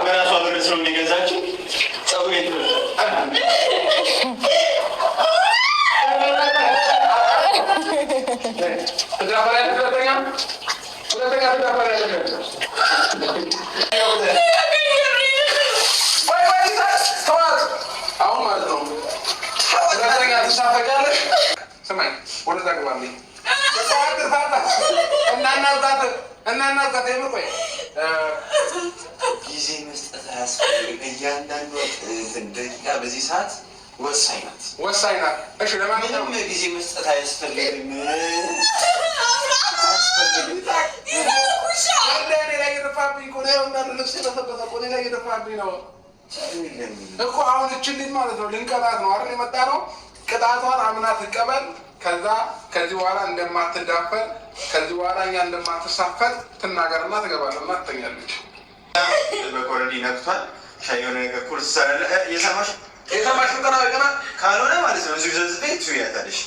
በራሷ ብር ስለሆነ የገዛችው ፀጉሬ ትዳፈሪያለሽ። ሁለተኛ ሁለተኛ ትዳፈሪያለሽ። ቆይ ቆይ፣ ተዋት። አሁን ማለት ነው ሁለተኛ ትሳፈቂያለሽ። ስማኝ፣ ወደዛ ግባልኝ። እናናዛት እናናዛት። የምር ቆይ ጊዜ መስጠት አያስፈልግም። እያንዳንዷ ደቂቃ በዚህ ሰዓት ወሳኝ ናት፣ ወሳኝ ናት። እሺ ለማንኛውም ምንም ጊዜ መስጠት አያስፈልግም፣ አያስፈልግም። እኔ ላይ እየደፋብኝ እኮ ነው። እንዳለ ልብስ የበሰበሰ እኮ እኔ ላይ እየደፋብኝ ነው እኮ። አሁን እችን ልጅ ማለት ነው ልንቀጣት ነው አይደል? የመጣ ነው። ቅጣቷን አምና ትቀበል። ከዛ ከዚህ በኋላ እንደማትዳፈር፣ ከዚህ በኋላ እኛ እንደማትሳፈጥ ትናገርና ትገባለና ትተኛለች። በኮረዲ ነክቷል። ሻይ የሆነ ነገር ቁርስ ትሰራለህ። የሰማሽ የሰማሽ ቀና ቀና ካልሆነ ማለት ነው እዚሁ ዘዝቤ ትውያታለሽ።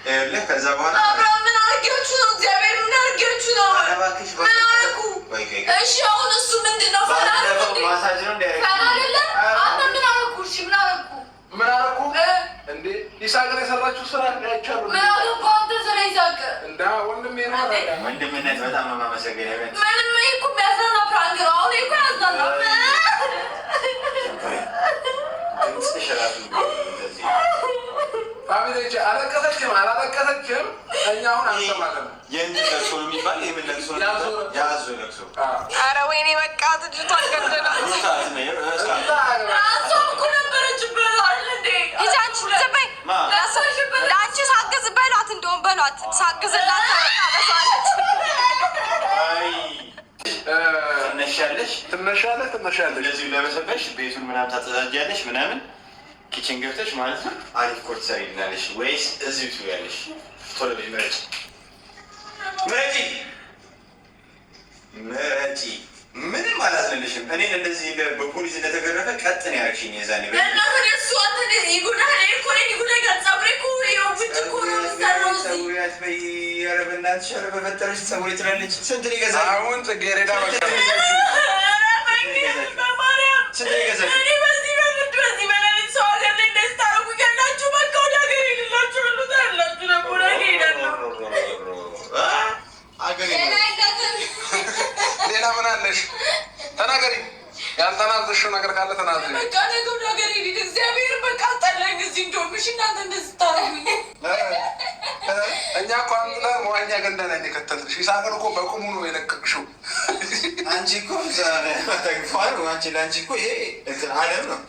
ይኸውልህ ከዛ በኋላ አብርሃም ምን አድርጌያችሁ ነው? እግዚአብሔር ምን አድርጌያችሁ ነው? ኧረ እባክሽ ምን አደረኩ? ቆይ ቆይ፣ እሺ አሁን እሱ ምንድን ነው? ፈና አይደል እንዴ? ማሳጅ ነው እንዲያደርግ ፈና አይደለ? አንተ ምን አደረኩ? እሺ ምን አደረኩ? ምን አደረኩ እንዴ? ይስሐቅን የሰራችው ስራ ያቻሉ ምን አገባህ አንተ ስለ ይስሐቅ? እንዳ ወንድሜ ነው። ወንድምነት በጣም ነው የማመሰግነው። ምንም ይሄ እኮ የሚያዝናና prank ነው። አሁን ይሄ እኮ ያዝናናል። ድምፅሽ እራሱ እንደዚህ Family ዎች አለቀሰችም አላለቀሰችም እኛ አሁን አንሰማትም። የእንትን ለቅሶ ነው የሚባል የምን ለቅሶ ነው የሚባል? የአዞ ለቅሶ። ኧረ ወይኔ በቃ ልጅቷን ገደላት። ሩታ አትመየር፣ እሷም እኮ ነበረችበት አይደል እንዴ? ሂጂ አንቺ ዝም በይ። ማ? ለአንቺ ሳግዝ በሏት፣ እንደውም በሏት ሳግዝላት ታበዛለች። አይ ትነሻለሽ፣ ትነሻለሽ ትነሻለሽ። እንደዚሁ ለበሰበሽ ቤቱን ምናምን ታጸዳጃለሽ ምናምን kitchen ገብተሽ ማለት ነው አሪፍ ቁርስ ትሰሪልናለሽ ወይስ እዚሁ ትውያለሽ? ቶሎ በይ ምረጪ፣ ምረጪ፣ ምረጪ። ምንም አላዝንልሽም። እኔን እንደዚህ በፖሊስ እንደተገረፈ ቀጥ ነው ያደረግሽኝ የዛኔ። እናትህ እሱ አንተን ይጎዳል። እኔ እኮ እኔን ይጎዳኛል። ፀጉሬ እኮ ይኸው ውጭ እኮ ነው የሚሰራው እዚህ። ፀጉሬ አትበይ፣ ኧረ በእናትሽ፣ ኧረ በፈጠረሽ ፀጉሬ ትላለች። ስንት ነው የገዛሽው? አሁን ጽጌረዳ በቃ በማርያም ስንት ነው የገዛሽው? እኔ በዚህ በብርድ በዚህ በሌሊት ሰው ሀገር ላይ እንደዚህ ታደርጉኛላችሁ? በቃ ወደ ሀገሬ ሄድላችሁ ሁሉ ታያላችሁ። ደግሞ ወደ ሀገሬ እሄዳለሁ። አገሬ ሌላ የለትም። ሌላ ምን አለሽ? ተናገሪ። ያልተናዘሽው ነገር ካለ ተናዘሽ። በቃ ነገ ወደ ሀገሬ ልሂድ። እግዚአብሔር በቃ አስጠላኝ እዚህ። እንደውም እሺ እናንተ እንደዚህ ታደርጉኝ። እኛ እኮ አንተ መዋኛ ገንዳ ላይ ነው የከተትንሽ። ይስሐቅን እኮ በቁሙ ነው የለቀቅሽው። አንቺ እኮ አንቺ ለአንቺ እኮ ይሄ እንትን ዓለም ነው።